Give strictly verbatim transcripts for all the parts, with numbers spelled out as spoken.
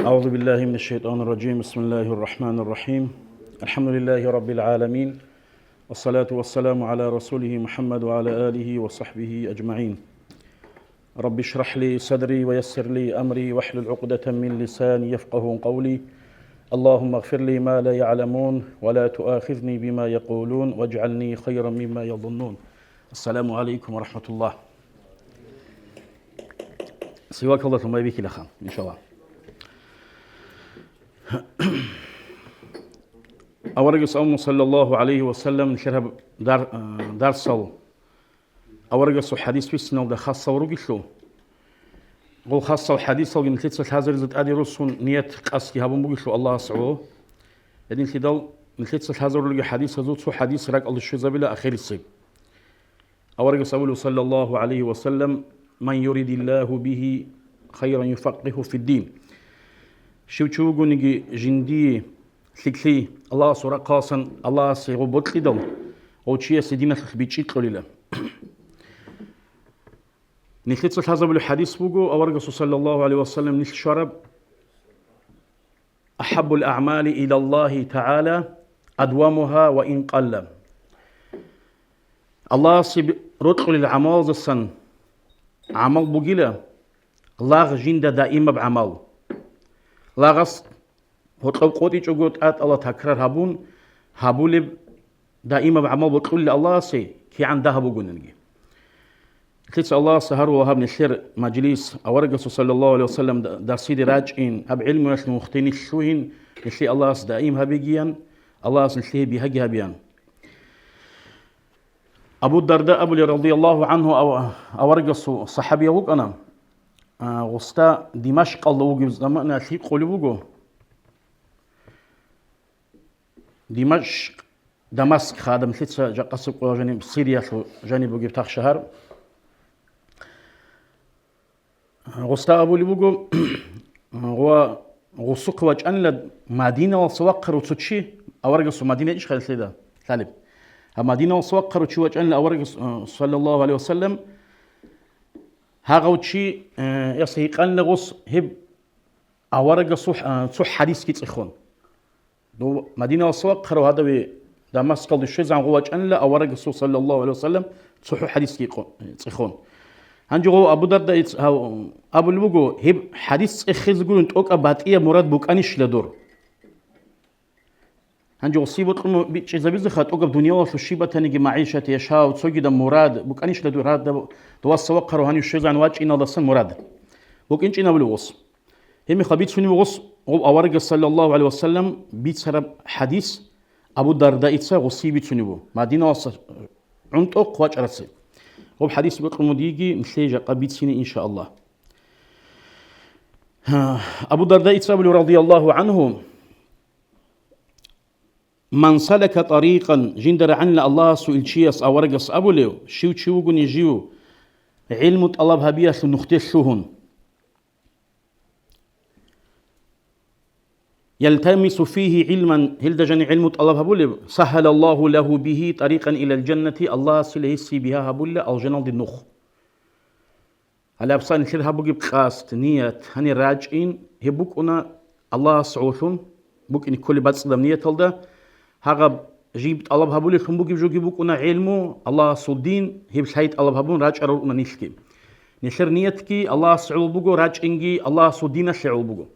أعوذ بالله من الشيطان الرجيم. بسم الله الرحمن الرحيم. الحمد لله رب العالمين. والصلاة والسلام على رسوله محمد وعلى آله وصحبه أجمعين. رب اشرح لي صدري ويسر لي أمري واحلل عقدة من لساني يفقه قولي. اللهم اغفر لي ما لا يعلمون ولا تؤاخذني بما يقولون واجعلني خيرا مما يظنون. السلام عليكم ورحمة الله. Сивакалда лъумай бихьилаха, иншалла. Аварагас абуна, саллаллагьу гӀалайгьи ва саллам, нилъер гьаб дар-, а, дарсал аварагасул хӀадис бициналда хасал ругелъул, гъол хасал хӀадисалги нилъеца лъазаризе тӀаде руссун ният къасдги гьабун бугелъул Аллагьас гӀоло. Гьединлъидал нилъеца лъазарулелги хӀадисазул цо хӀадис ракӀалде щвезабила ахирисеб. Аварагас абулев, саллаллагьу гӀалайгьи ва саллам: «Ман юридиллагьу бигьи хайран юфаккигьу фиддин». Щив чи вугониги жиндие лъикӀлъи Аллагьасул рахъалъан Аллагьасе гъо бокьидал, гъов чиясе диналъулъ бичӀчӀи кьолила. Нилъеца лъазабулеб хӀадис буго, аварагасул, саллаллагьу гӀалайгьи ва саллам, нилъ щвараб: «Ахаббул аъмали илаллагьи тагӀала адвамугьа ва ин къалла». Аллагьасе би-, рокьулел гӀамалаздасан гӀамал бугила лагъ жинда даимаб гӀамал. Лагъас гьоркьоб къотӀичӀого тӀатӀала такрар гьабун гьабулеб даимаб гӀамал бокьулел Аллагьасе кигӀан дагьаб бугониги. Лъица Аллагьас гьарула гьаб нилъер мажлис, аварагасул, саллаллагьу гӀалайгьи ва саллам, да-, дарсиде рачӀин, гьаб гӀилмуялъ нухде нилъ лъугьин, нилъее Аллагьас даим гьабигиян, Аллагьас нилъее бигьаги гьабиян. Абу Дарда абулев, радияллагьу гӀангьу, ав-, аварагасул сахӀабияв вукӀана, а, гъусда Димашкъалда вугев заманалъ гьикъулев вуго. Димашкъ, Дамаскха, гьадамлъица жакъасеб къоялъ жаниб, Сириялъул жаниб бугеб тахшагьар. Гъусда абулеб буго, ва гъусухъе вачӀанила Мадиналаса вахъарав цо чи, аварагасул Мадина ичӀха лъеда лъалеб. Гьаб Мадиналаса вахъарав чи вачӀанила аварагас, э, саллаллагьу гӀалайгьи ва саллам, гьагъав чи, э, яса гьикъанила гъус гьеб аварагасул, э, цо хӀадисги цӀехон. Ну, Мадиналаса вахъарав гьадаве Дамаскалде щвезегӀан гъо вачӀанила аварагасул, саллаллагьу гӀалайгьи ва саллам, цохӀо хӀадисги къо-, цӀехон. Гьанже гъов Абу Дардаица гьав-, абулеб буго, гьеб хӀадис цӀехезе гурин тӀокӀаб батӀияб мурад букӀанищила дур? Гьанже гъосие бокьун бичӀчӀизабизеха тӀокӀаб дуниялалъул щиб батаниги, магӀишат, яшав, цогидаб мурад букӀанищила дур гьадаб, дуваса вахъарав гьанив щвезегӀан вачӀиналдасан мурад? БукӀинчӀин абулеб гъос. Гьеб мехалъ бицунеб гъос, гъоб аварагас, саллаллагьу гӀалайгьи ва саллам, бицараб хӀадис Абу Дардаица гъосие бицунеб буго, Мадиналаса гӀунтӀохъ вачӀарасе. Гъоб хӀадис бокьун диги нилъее жакъа бицине, иншааллагь. Гьа, Абу Дардаица абулев, радияллагьу гӀангьу: «Ман салака тарикъан», жинда рагӀанила Аллагьасул илчияс аварагас абулев, щив чи вугони жив гӀилму тӀалаб гьабиялъул нухде лъугьун. «Ялтамису фигьи гӀилман», гьелда жани гӀилму тӀалаб гьабулеб, «сагьгьалаллагьу лагьу бигьи тарикъан илал жаннати», Аллагьас гьесие бигьа гьабулила алжаналде нух. Гьале абсани нилъер гьаб бугеб къасд, ният, гьанир рачӀин, гьеб букӀуна Аллагьас гӀолъун, букӀине кколеб бацӀцӀадаб нияталда, гьагъаб жиб тӀалаб гьабулеллъун бугеб жоги букӀуна гӀилму, Аллагьасул дин, гьеб лъай тӀалаб гьабун рачӀарал руна нилъги. Нилъер ниятги Аллагьас гӀоло буго, рачӀинги Аллагьасул диналъе гӀоло буго.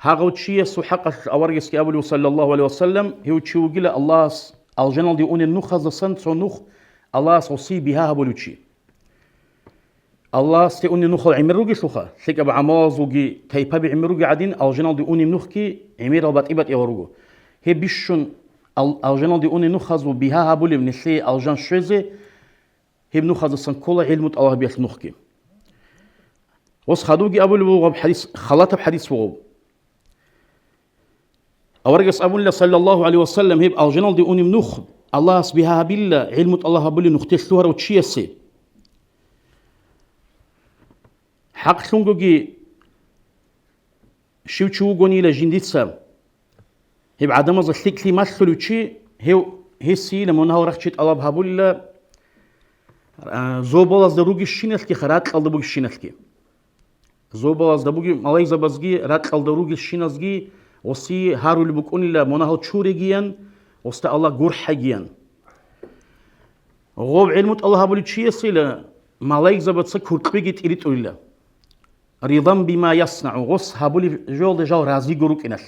Гьагъав чиясул хӀакъалъулъ аварагасги абулев, саллаллагьу гӀалайгьи ва саллам, гьев чи вугила Аллагьас алжаналде унел нухаздасан цо нух, Аллагьас гъосие бигьа гьабулев чи. Аллагьасде унеб нухал гӀемер ругелъулха, лъикӀаб гӀамалазулги тайпаби гӀемер руги гӀадин, алжаналде унеб нухги гӀемерал батӀи-батӀиял руго. Гьеб бищун ал-, алжаналде унеб нухазул бигьа гьабулеб нилъее алжан щвезе, гьеб нухаздасан ккола гӀилму тӀалаб гьабиялъул нухги. Гъос хадубги абулеб буго гьаб хӀадис, халатаб хӀадис буго. Аварагас абуна, саллаллагьу гӀалайгьи ва саллам, гьеб алжаналде унеб нух Аллагьас бигьа гьабила гӀилму тӀалаб гьабулеб нухде лъугьарав чиясе. ХӀакълъунгоги, щив чи вугонила жиндица гьеб гӀадамазда лъикӀлъи малъулев чи, гьев, гьесийила мунагьал рахчи тӀалаб гьабулила, а, зобалазда ругищиналъгиха, ракьалда бугищиналъги. Зобалазда бугеб малайзабазги ракьалда ругелщиназги гъосие гьарулеб букӀунила мунагьал чурегиян, гъосда Аллагь гурхӀегиян. Гъоб гӀилму тӀалаб гьабулев чиясила малайзабаца куркьбиги тӀиритӀулила. Ридан бима яснагӀу, гъос гьабулеб жоялда жал разиго рукӀиналъ.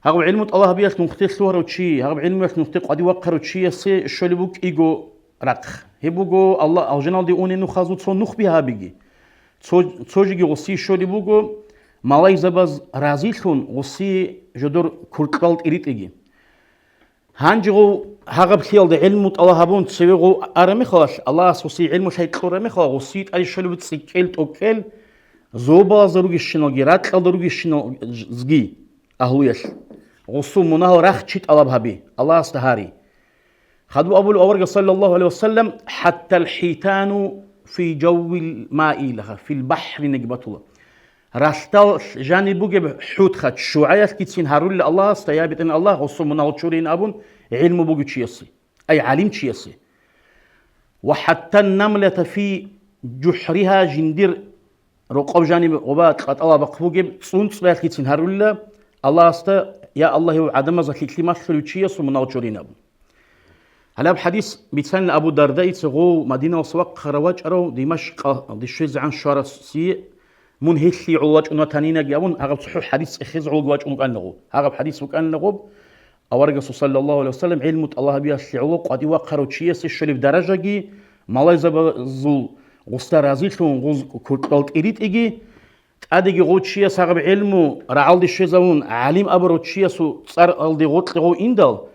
Гьаб гӀилму тӀалаб гьабиялъ нухде лъугьарав чи, гьаб гӀилмуялъ нухде къватӀив вахъарав чиясе щолеб букӀиго рахъ. Гьеб буго, Аллагь, алжаналде унеб нухазул цо нух бигьабиги. Цо, цо жеги гъосие щолеб буго, малайзабаз разилъун гъосие жодор куркьал тӀиритӀиги. Гьанже гъов гьагъаблъиялда гӀилму тӀалаб гьабун цеве гъов араб мехалъ, Аллагьас гъосие гӀилму лъай кьураб мехалъ, гъосие тӀаде щолеб цӀикӀкӀел тӀокӀкӀел, зобалазда ругещиналги, ракьалда ругещиналги агьлуялъ, гъосул мунагьал рахчи тӀалаб гьаби, Аллагьасда гьари. Хадуб абулеб аварагас, саллаллагьу гӀалайгьи ва саллам: «ХӀаттал хӀитану фи жаввил маи лаха, фил бахӀри нигматулла». Ралъдал жаниб бугеб хӀутха ччугӀаялъгицин гьарулел Аллагьасда, я БетӀергьан Аллагь, гъосул мунагьал чурейин абун гӀилму бугев чиясе, ай, гӀалим чиясе. «Ва хӀаттан намлата фи жухӀриха», жиндир рокъоб жаниб гъоба кьатӀалабахъ бугеб цӀунцӀбаялъгицин гьарулила Аллагьасда, я Аллагь, гьев гӀадамазда лъикӀлъи малъулев чиясул мунагьал чурейин абун. Гьалаб хӀадис бицанила Абу Дардаица гъов Мадиналъа вахъарав вачӀарав Димашкъалде щвезегӀан щварасие, мун гьелъие гӀоло вачӀун ватанинаги абун, гьагъаб цохӀо хӀадис цӀехезе гӀолго вачӀун вукӀанила гъов. Гьагъаб хӀадис букӀанила гъоб, аварагасул, саллаллагьу гӀалайгьи ва саллам, гӀилму тӀалаб гьабиялъе гӀоло къватӀив вахъарав чиясе щолеб даражаги, малайзабазул гъусда разилъун гъуз куркьал тӀиритӀиги, тӀадеги гъов чияс гьагъаб гӀилму рагӀалде щвезавун, гӀалим абурав чиясул цӀаралде гъоркье гъов индал,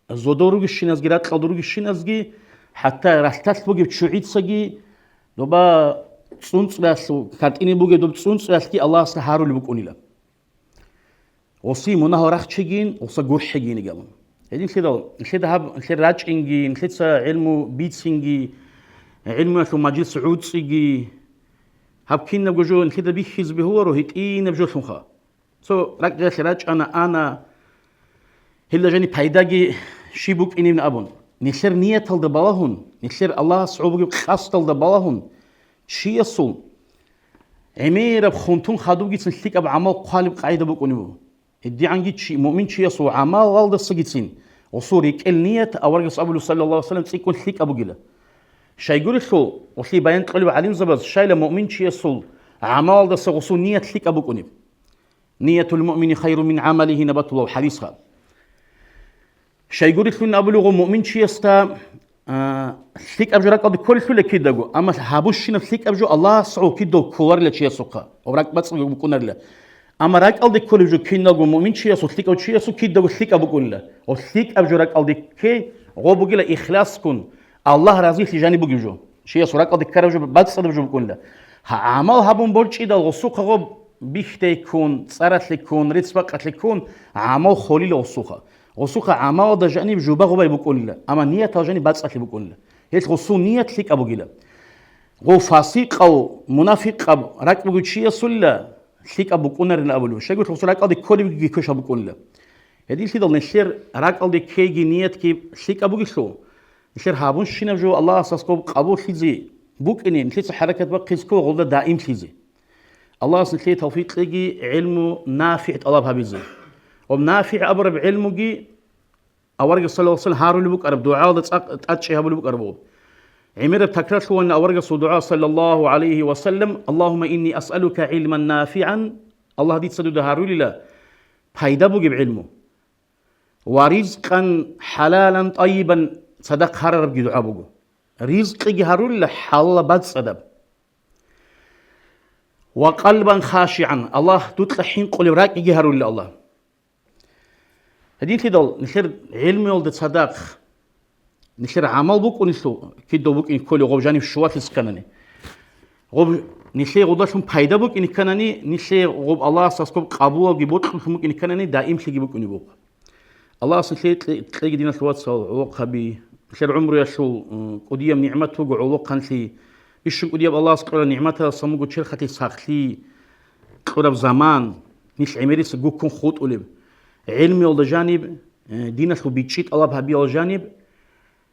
зодо ругищиназги, ракьалда ругищиназги, хӀатта ралъдалъ бугеб ччугӀицаги, доба цӀунцӀбаялъул, кантӀине бугеб доб цӀунцӀбаялъги Аллагьасда гьарулеб букӀунила. Гъосие мунагьал рахчегин, гъоса гурхӀегин гьабун. Гьединлъидал, нилъеда гьаб, нилъер рачӀинги, нилъеца гӀилму бицинги, гӀилмуялъул мажлис гӀуцӀиги, гьаб кинабго жо нилъеда бихьизе бегьуларо гьитӀинаб жолъунха. Цо ракӀалъе рачӀана, ана, гьелда жани пайдаги щиб букӀинебин абун. Нилъер нияталда балагьун, нилъер Аллагьас гӀо бугеб къасдалда балагьун, чиясул гӀемераб хунтун хадубгицин лъикӀаб гӀамал хъвалеб къагӀида букӀунеб буго. ГьедигӀанги чи, муъмин чиясул гӀамалалдасагицин гъосул рекӀел ният аварагас абулеб, саллаллагьу гӀалайгьи ва саллам, цӀикӀкӀун лъикӀаб бугила. Щайгурелъул, гъолъие баян кьолеб гӀалимзабаз щайила муъмин чиясул гӀамалалдаса гъосул ният лъикӀаб букӀунеб. «Ниятул муъмини хайрун мин гӀамалигьи» набатулав хӀадисха. Щайгурелъул абулеб гъо муъмин чиясда, а, лъикӀаб жо ракӀалде кколелъула кидаго, амма гьабущинаб лъикӀаб жо Аллагьас гӀо кидаго кколарила чиясухъа, ва ракӀбацӀцӀадго букӀунарила. Амма ракӀалде кколеб жо киналго муъмин чиясул, лъикӀав чиясул кидаго лъикӀаб букӀунила. Ва лъикӀаб жо ракӀалде кке гъо бугила ихласккун, Аллагь разилъи жаниб бугеб жо. Чиясул ракӀалде ккараб жо бацӀцӀадаб жо букӀунила. Гьа, гӀамал гьабун борчӀидал гъосухъа гъоб бихьдай ккун, цӀаралъе ккун, рецц-бакъалъе ккун, гӀамал холила гъосухъа. Гъосухъа гӀамалалда жаниб жуба-гъубай букӀунила, амма ниятал жаниб бацӀцӀалъи букӀунила. Гьелъ гъосул ният лъикӀаб бугила. Гъов фасикъав, мунафикъаб ракӀ бугев чиясулила лъикӀаб букӀунарин абулев. Щайгурелъул гъосул ракӀалде кколебги квешаб букӀунила. Гьединлъидал нилъер ракӀалде ккейги ниятги лъикӀаб бугелъул, нилъер гьабунщинаб жо Аллагьас аскӀоб къабуллъизе букӀине, нилъеца хӀаракат бахъизе ккола гъолда даимлъизе. Аллагьас нилъее тавфикъ кьеги гӀилму нафигӀ тӀалаб гьабизе. Ва нафигӀ абураб гӀилмуги аварагас, саллаллагьу гӀалайгьи ва саллам, гьарулеб букӀараб дугӀалда цӀакъ тӀадчӀи гьабулеб букӀараб буго. ГӀемераб такрарлъулани аварагасул дугӀа, саллаллагьу гӀалайгьи ва саллам: «Аллагьумма инни асъалука гӀилман нафигӀан», Аллагь, дица дуда гьарулила пайда бугеб гӀилму. «Ва ризкъан хӀалалан тӀайибан», цадахъ гьарарабги дугӀа буго. Ризкъиги гьарулила хӀалалаб бацӀцӀадаб. «Ва къалбан хашигӀан», Аллагь, дукьа хӀинкъулеб ракӀиги гьарулила, Аллагь. Гьединлъидал нилъер гӀилмуялда цадахъ, нилъер гӀамал букӀунелъул, кидав букӀин кколев гъоб жанив щувалъизе кканани. Гъоб нилъее гъудалъун пайда букӀине кканани, нилъее гъоб Аллагьас аскӀоб къабулалги бокьулъун букӀине кканани, даимлъиги букӀунеб буго. Аллагьас нилъее кье-, кьеги, диналъул вацал, гӀолохъаби, нилъер гӀумруялъул, м, кӀудияб нигӀмат буго гӀолохъанлъи. Бищун кӀудияб Аллагьас кьураб нигӀматалдасан буго черхалъе сахлъи, кьураб заман, нилъ гӀемериса гуккун хутӀулеб. ГӀилмуялда жаниб, э, диналъул бичӀчӀи тӀалаб гьабиялда жаниб,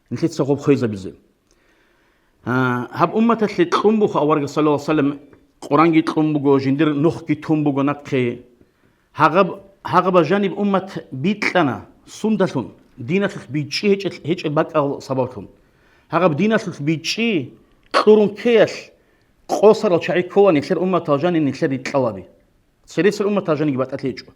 нилъеца гъоб хвезабизе. А, гьаб умматалъе кьун буго аварагас, саллаллагьу гӀалайгьи ва саллам, Къуранги кьун буго, жиндир нухги тун буго нахъе. Гьагъаб, гьагъаба жаниб уммат бикьана, сундалъун, диналъулъ бичӀчӀи гьечӀел-, гьечӀел бакӀал сабаблъун. Гьагъаб диналъулъ бичӀчӀи кьурун ккеялъ, къосарал чагӀи ккола нилъер умматал жанин нилъер рикьалаби. Цересел умматал жаниги батӀалъи гьечӀо.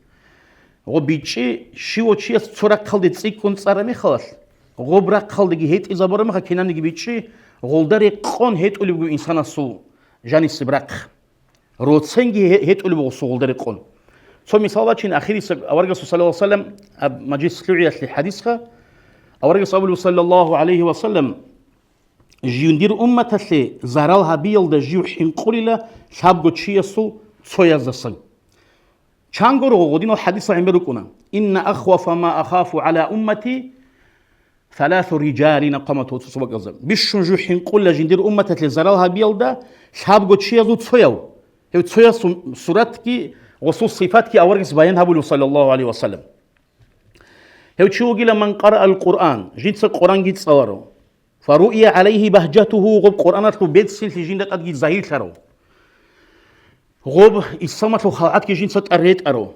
Гъо бичӀчӀи, щивав чияс цо рахъалде цӀикӀкӀун цӀара мехалалъ, гъоб рахъалдеги гьетӀизабура меха кинабниги бичӀчӀи, гъолда рекъон гьетӀулеб буго инсанасул жанисеб рахъ. Роценги гье-, гьетӀулеб буго гъолда рекъон. Цо мисал бачин, ахирисеб аварагасул саллаллагьу гӀалайгьи ва саллам аб-, мажлис лъугӀиялъе хӀадисха, аварагас абулеб саллаллагьу гӀалайгьи ва саллам, Жиндир умматалъе зарал гьабиялда жив хӀинкъулила лъабго чиясул цояздасан. Чанго гъодинал хӀадисал гӀемер рукӀуна: «Инна ахвафа ма ахафу гӀала уммати саласу рижалин», ахъвамат цо бакӀалза. Бищун жив хӀинкъулила жиндир умматалъе зарал гьабиялда лъабго чиязул цояв. Гьев цоясул суратги гъосул сипатги аварагас баян гьабулев, саллаллагьу гӀалайгьи ва саллам. Гьев чи вугила, ман къараа ал-Къуръан, жинца Къуранги цӀаларо. Фаруия гӀалайгьи багьжатугьу, гъоб Къуръаналъул бецинлъи жинда тӀадги загьирлъаро. Гъоб исламалъул халгӀатги жинца тӀад ретӀаро.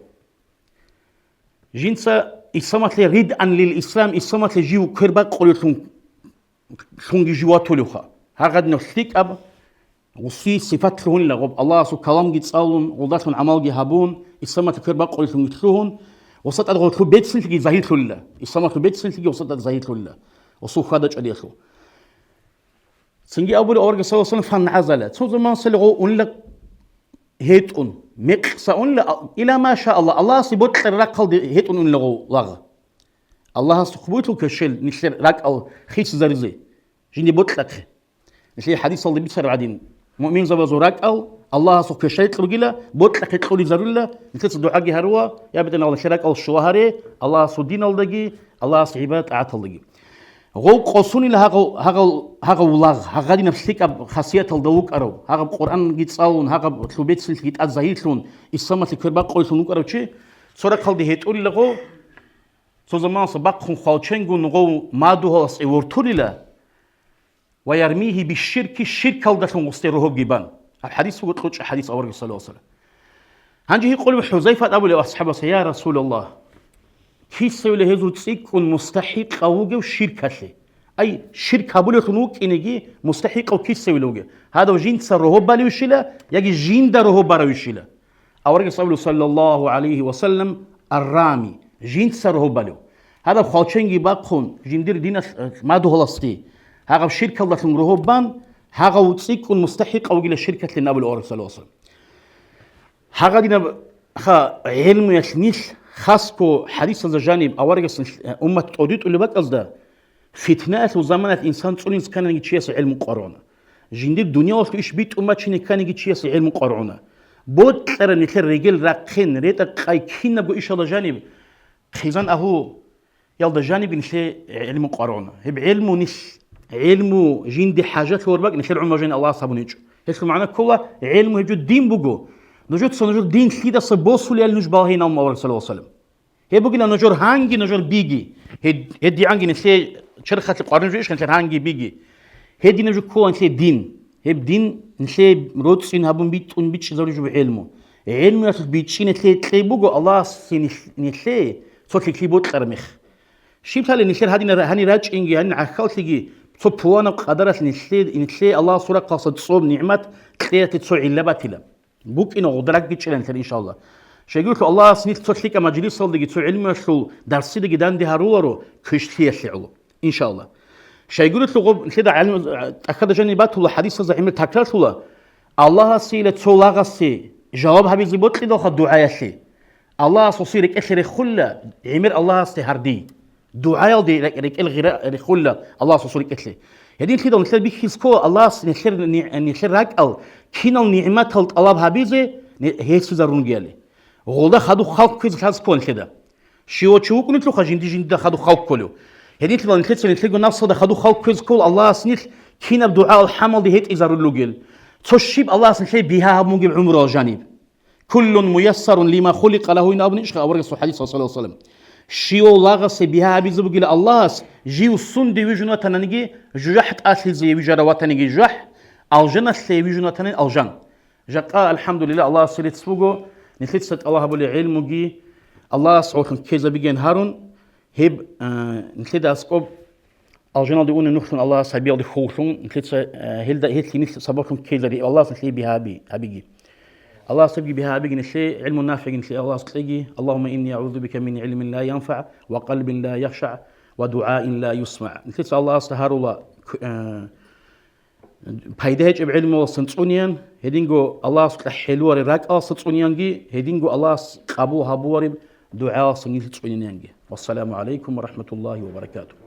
Жинца исламалъе ридъан лил ислам, исламалъе жив квер бакъулевлъун лъунги жив ватулевха. Гьагъадинав лъикӀаб гъусси сипат лъугьунила, гъоб Аллагьасул каламги цӀалун, гъолдалъун гӀамалги гьабун, исламалъе квер бакъулеллъунги лъугьун, гъосда тӀад гъолъул бецинлъиги загьирлъулила, исламалъул бецинлъиги гъосда тӀад загьирлъулила, гъосул хьвада чӀвадиялъул. Цинги абулеб аварагас, саллаллагьу гӀалайгьи ва саллам, фан гӀазала, цо заман цали гъов унила гьетӀун, мекъса унила, ила ма ша Аллагь, Аллагьасе бокьараб рахъалде гьетӀун унила гъов лагъ. Аллагьас хъубуйлъул квешел нилъер ракӀал хисизаризе, жинде бокьахъе. Нилъее хӀадисалда бицараб гӀадин, муъминзабазул ракӀал Аллагьасухъе щайкь ругила, бокьахъе кьуризарулила, нилъеца дугӀаги гьарула, я БетӀергьан Аллагь, нилъер ракӀал щула гьаре, Аллагьасул диналдаги, Аллагьас гӀибадат-тӀагӀаталдаги. Гъов къосунила гьагъав, гьагъав, гьагъав лагъ, гьагъадинаб лъикӀаб хасияталда вукӀарав, гьагъаб Къуръанги цӀалун, гьагъаб лъубецлъилъги тӀад загьирлъун, исламалъе квер бакъулеллъун вукӀарав чи, цо рахъалде гьетӀулила гъов, цо заманалъа бахъун хвалченгун гъов мадугьаласде вортулила, ва ярмигьи бишширки, ширкалдалъун гъусде рогьобги бан. Гьаб хӀадис буго кьучӀаб хӀадис аварагас, саллаллагьу гӀалайгьи ва саллам. Гьанже гьикъулеб ХӀузайфат абулеб асхӀабас: «Я Расулаллагь, кисавила гьезул цӀикӀкӀун мустахӀикъав вугев ширкалъе?» Ай, ширк гьабулевлъун вукӀинеги мустахӀикъав кисавила вугев? Гьадав жинца рогьоб балевищила яги жинда рогьоб баравищила? Аварагас абулеб, саллаллагьу гӀалайгьи ва саллам: «Ар-рами», жинца рогьоб балев. Гьадаб хвалченги бахъун, жиндир диналъ, э, мадугьаласде, гьагъаб ширкалдалъун рогьоб бан, гьагъав цӀикӀкӀун мустахӀикъав вугила ширкалъе абулеб аварагас, саллаллагьу гӀалайгьи ва саллам. Гьагъадинаб ха гӀелмуялъ нилъ хасго хӀадисалда жаниб аварагас нилъ, э, уммат тӀодитӀулеб бакӀазда, фитнаялъул заманаялъ инсан цӀунизе кканиги чиясе гӀелму къваригӀуна. Жиндир дуниялалъул иш битӀун бачине кканиги чиясе гӀелму къваригӀуна. Бокьараб нилъер регел рахъин, ретӀа-къай кинабго ишалда жаниб хъизан агьлуялда жаниб нилъее гӀелму къваригӀуна. Гьеб гӀелму нилъ, гӀелму жинде хӀажалъулеб бакӀ нилъер гӀумру жаниб Аллагьас гьабун гьечӀо. Гьелъул магӀна ккола, гӀелму гьеб жо дин буго. Нужеца нужер дин лъидаса босулебали нуж балагьейин абун авараг, саллаллагьу гӀалайгьи ва саллам. Гьеб бугила нужер гьанги, нужер биги. Гьед-, гьедигӀанги нилъее черхалъе къваригӀун жо иш нилъер гьанги, биги. Гьединаб жо ккола нилъее дин. Гьеб дин нилъее роцӀцӀин гьабун битӀун бичӀчӀизарулеб жо гӀелму. ГӀелмуялъулъ бичӀчӀи нилъее кьей буго Аллагьасе нилъ-, нилъее цо лъикӀлъи бокьараб мех. Щиб лъали нилъер гьадинаб гьанир рачӀинги, гьанир гӀахьаллъиги, цо пуланаб къадаралъ нилъее, нилъее Аллагьасул рахъалъа цӀоб нигӀмат кьеялъе цо гӀилла батила. БукӀина гъударагги чӀилан нилъер, иншалла. Щайгурелъул Аллагьас нилъ цо лъикӀаб мажлисалдаги, цо гӀилмуялъул дарсидаги данде гьаруларо квешлъиялъе гӀоло, иншалла. Щайгурелъул гъоб нилъеда гӀелму-, тӀахьада жаниб батула, хӀадисазда гӀемер такрарлъула, Аллагьасейила цо лагъасе жаваб гьабизе бокьидалха дугӀаялъе. Аллагьас гъосие рекӀелъе рехула, гӀемер Аллагьасде гьардей. ДугӀаялде рекӀ-, рекӀел гъира-, рехула Аллагьас гъосул рекӀелъе. Гьединлъидал нилъер бихьиз ккола Аллагьас нилъер ни-, нилъер ракӀал кинал нигӀматал тӀалаб гьабизе ни-, гьесизарунгеяли. Гъолда хадуб халкъ кквезе лъаз ккола нилъеда. Щивав чи вукӀунелъулха жинди-жиндида хадуб халкъ кколев. Гьединлъидал нилъеца нилъего напсалда хадуб халкъ кквезе ккола Аллагьас нилъ кинаб дугӀа-алхӀамалде гьетӀизарулел ругел. Цо щиб Аллагьас нилъее бигьа гьабун бугеб гӀумруялъ жаниб. «Куллун муяссарун лима хуликъа лагьу», ин абуни ишха аварагасул хӀадис, саллаллагьу гӀалайгьи ва саллам. Щивав лагъасе бигьа гьабизе бугила Аллагьас, жив сунде вижун ватаниги жужахӀ, тӀалъизе вижарав ватаниги жужахӀ, алжаналъе вижун ватани алжан. Жакъа, алхӀамдулилла, Аллагьасе рецц буго, нилъеца тӀалаб гьабулеб гӀилмуги Аллагьас гӀолъун ккезабиген гьарун, гьеб, э, нилъеда аскӀоб алжаналде унеб нухлъун Аллагьас гьабиялде хьуллъун, нилъеца, э, гьелда, гьелъие нилъ сабаблъун ккезари, Аллагьас нилъее бигьаби-, гьабиги. Аллагьас гьебги бигьабиги нилъее, гӀилму нафигӀги нилъее Аллагьас кьеги. Аллагьумма инни агӀузу бика мин гӀилмин ла янфагӀ ва къалбин ла яхшагӀ ва дугӀаин ла юсмагӀ. Нилъеца Аллагьасда гьарула, к-, э, пайда гьечӀеб гӀилмуялдасан цӀунеян, гьединго Аллагьасукьа хӀелуареб ракӀалдаса цӀунеянги, гьединго Аллагьас къабул гьабуареб дугӀаялдасан нилъ цӀунеянги. Вассаламу гӀалайкум ва рахӀматуллагьи ва баракатугь.